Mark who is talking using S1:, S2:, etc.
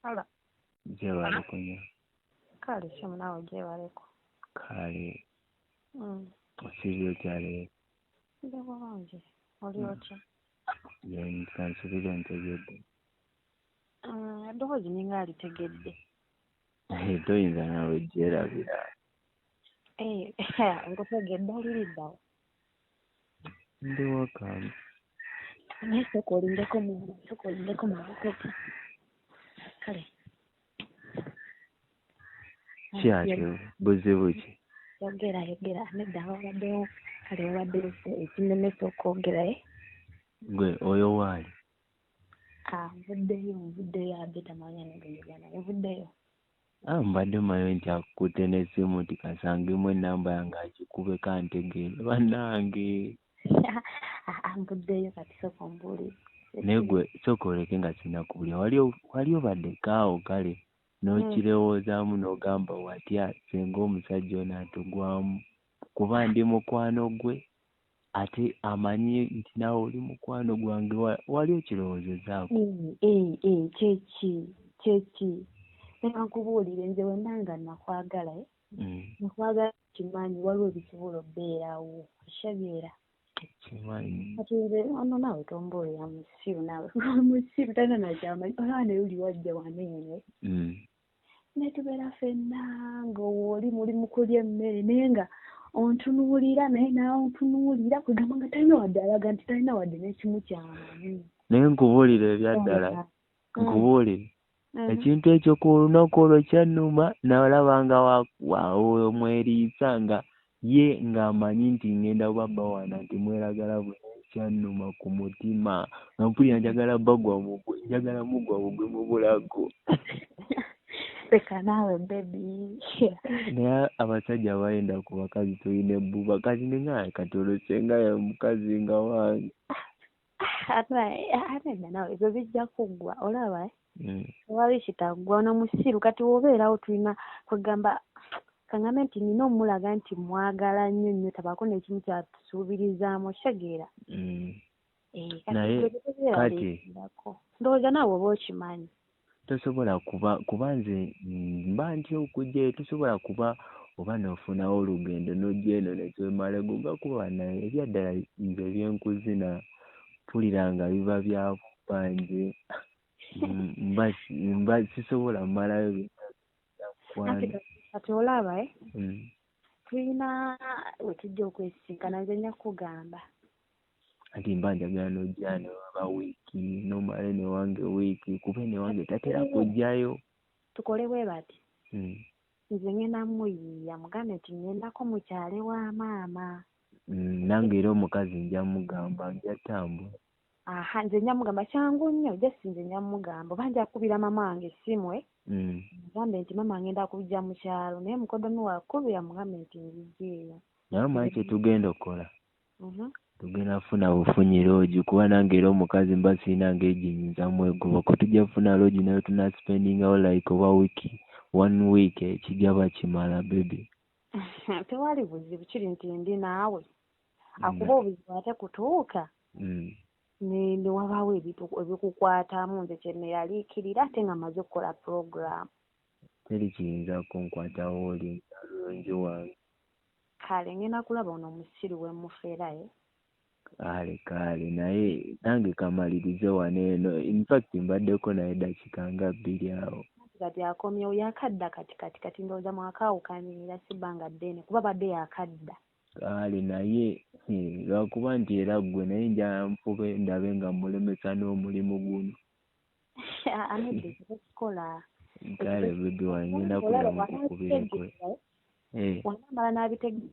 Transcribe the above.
S1: Ala.
S2: Gyebaleko nnyo.
S1: Kale ssebo naawe gyebaleko.
S2: Kale. Osiibye otya leero?
S1: Ndi bulungi. Oli otya?
S2: Kansubire ntegedde.
S1: Eddoboozi ninga alitegedde.
S2: Toyinza naawe gyerabira.
S1: Nkutegedde, oli luddawa?
S2: Ndi waka.
S1: Naye sooka olindeko mu, sooka olindeko mabega. Kale.
S2: Ki ate buzibu ki?
S1: Yogera, yogera, nedda wabaddewo, kale wabaddewo ekinnemesa okwogera, eh?
S2: Gwe oyo waali?
S1: Ah, nvuddeyo, nvuddeyo, abadde tamanya n'ogenda naye, nvuddeyo.
S2: Ah, mbadde mmanyi nti akutte n'essimu nti kasangemu ennamba yange agikubeko antegeere. Bannange.
S1: Ah, nvuddeyo kati sooka ombuulire.
S2: Naye gwe sooka oleke nga sinnakubuulira. Wali obaddeko awo kale n'okirowoozaamu n'ogamba watya singa omusajja ono atugwamu, kuba ndi mukwano gwe ate amanyi nti naawe oli mukwano gwange, wali okirowoozezaako?
S1: Kyeki, kyeki. Leka nkubuulire, nze bwe mba nga nakwagala, eh? Nakwagala kimanyi waliwo ebisobola okubeerawo, okitegeera?
S2: Kimanyi.
S1: Kati nze ono naawe tombuulira, musiru naawe, musiru talina nakyamanyi. Olaba naye oli wajja wano eno, ne tubeera ffenna ng'oli muli mu kulya emmere, naye nga ontunuulira naye naawe ontunuulira, kwegamba nga talina wadde alaga nti talina wadde n'ekimu kyamanyi.
S2: Naye nkubuulire ebyaddala, nkubuulire. Ekintu ekyo ku lunaku olwo kyannuma, nalaba nga omweriisa nga ye ng'amanyi nti ngenda babba wano nti mweragala bwe kyannuma ku mutima, nga mpulira njagala bagwa mugwe, njagala mugwa bugwi mu bulago.
S1: Leka naawe baby.
S2: Naye abasajja bayenda ku bakazi tulina ebbuba, kati ninga kati olwo senga ye mukazi nga wange.
S1: Ate edda naawe ebyo bijja kuggwa, olaba, eh? Tewali kitaggwa, ono musiru kati w'obeerawo tulina kwegamba kaŋŋambe nti nina omulaga nti mwagala nnyo nnyo, tabaako n'ekimu kyatusuubirizaamu, okitegeera? Kati
S2: Naye
S1: gwe tetubeeraliikirako.
S2: Kati
S1: Ndowooza naawe oba okimanyi.
S2: Tosobola kuba nze mba ntya okujja, tosobola kuba oba n'ofunawo olugendo n'ojja eno ne twemala eggumba, kuba naye ebyaddala nze byenkuzina mpulira nga biba bya bubba, nze mba sisobola mmalayo byonna.
S1: Kati olaba, eh? Tulina we tujja okwesisinkana, nze nja kukugamba.
S2: Anti mba njagala n'ojja newaba wiiki n'omala eno ewange wiiki, kuba eno ewange tatera kujjayo.
S1: Tukole bwe bati. Nze ngenda muyiiya mugambe nti ŋŋendako mu kyalo ewa maama.
S2: Nange era omukazi nja mugamba nja ttambula.
S1: Aha, nze nja mugamba kyangu nnyo, just nze nja mugamba oba nja kukubira maama wange essimu, eh? Mugambe nti maama ngenda kujja mu kyalo, naye mukoddomi wakubira mugambe nti nzijja eyo.
S2: Naye omanyi kye tugenda okukola? Tugenda kufuna bufunyi lodge, kuba nange era omukazi mba sirina ngeri gye nnyinza mwegobako. Tujja kufuna lodge naye tunaspendingawo like oba wiiki, one week ekijja bakimala baby.
S1: Tewali buzibu, kiri nti ndi naawe. Akuba obuzibu ate kutuuka. Ne wabaawo ebikukwatamu, nze kye neeraliikirira ate nga mmaze okukola program.
S2: Teri kiyinza kunkwatawo, oli mulungi wange.
S1: Kale ngenda kulaba ono omusiru we mufera, eh?
S2: Kale kale, naye nange kamalirize wano eno, in fact mbaddeko naye ddakiika nga 2 awo.
S1: Kati akomyewo yakadda kati kati kati ndowooza mwakaawukanira si bbanga ddene kuba badde yakadda.
S2: Kale naye lwakuba nti era ggwe, naye nja nfube ndabe nga mmulemesa n'omulimu guno.
S1: Anedda ekyo tokikola.
S2: Kale baby wange, ngenda kuddamu nkukubireko.
S1: Wanaamala n'abitegeera.